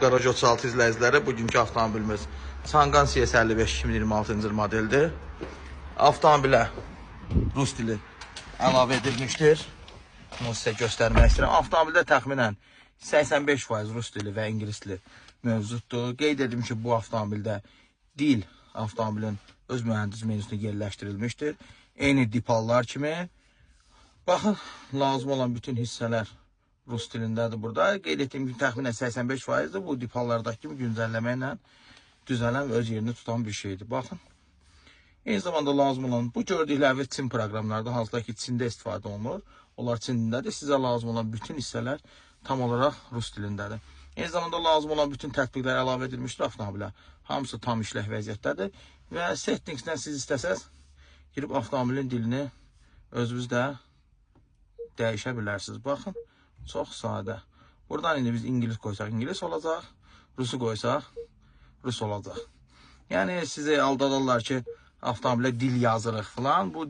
Qaraj 36 izləyiciləri, bugünkü avtomobilimiz Changan CS55 2026-cı il modeldir. Avtomobilə rus dili əlavə edilmişdir. Bunu sizə göstərmək istəyirəm. Avtomobildə təxminən 85% rus dili və ingilis dili mövcuddur. Qeyd edim ki, bu avtomobildə dil avtomobilin öz mühəndis menüsünə yerləşdirilmişdir. Eyni Deepallar kimi. Baxın, lazım olan bütün hissələr rus dilindədir burada. Qeyd etdiyim kimi təxminən 85%-dir. Bu Deepallardakı kimi güncəlləmə ilə düzələn və öz yerini tutan bir şeydir. Baxın. Eyni zamanda lazım olan bu gördükləriniz Çin proqramlardır, hansılar ki Çində istifadə olunur. Onlar Çin dilindədir. Sizə lazım olan bütün hissələr tam olaraq rus dilindədir. Eyni zamanda lazım olan bütün tətbiqlər əlavə edilmişdir avtomobilə. Hamısı tam işlək vəziyyətdədir və settingsdən siz istəsəz girib avtomobilin dilini özünüz də dəyişə bilərsiniz. Baxın, çox sadə. Buradan indi biz ingilis qoysaq ingilis olacaq, rusu qoysaq rus olacaq. Yəni sizi aldadarlar ki, avtomobilə dil yazırıq falan. Bu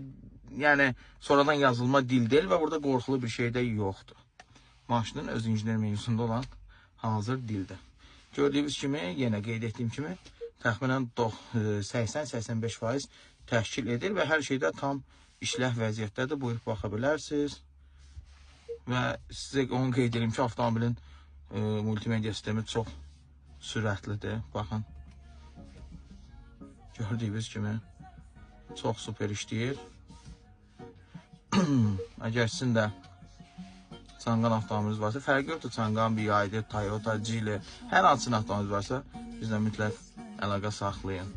yəni sonradan yazılma dil deyil və burada qorxulu bir şey də yoxdur. Maşının öz injener menüsündə olan hazır dildir. Gördüyünüz kimi, yenə qeyd etdiyim kimi təxminən 80-85% təşkil edir və hər şeydə tam işlək vəziyyətdədir. Buyurub baxa bilərsiniz. Və sizə onu qeyd edim ki, avtomobilin multimedia sistemi çox sürətlidir. Baxın. Gördüyünüz kimi çox super işləyir. Əgər sizin də Changan avtomobiliniz varsa, fərqi yoxdur Changan, BYD, Toyota, Geely, hər hansının avtomobiliniz varsa, bizlə mütləq əlaqə saxlayın.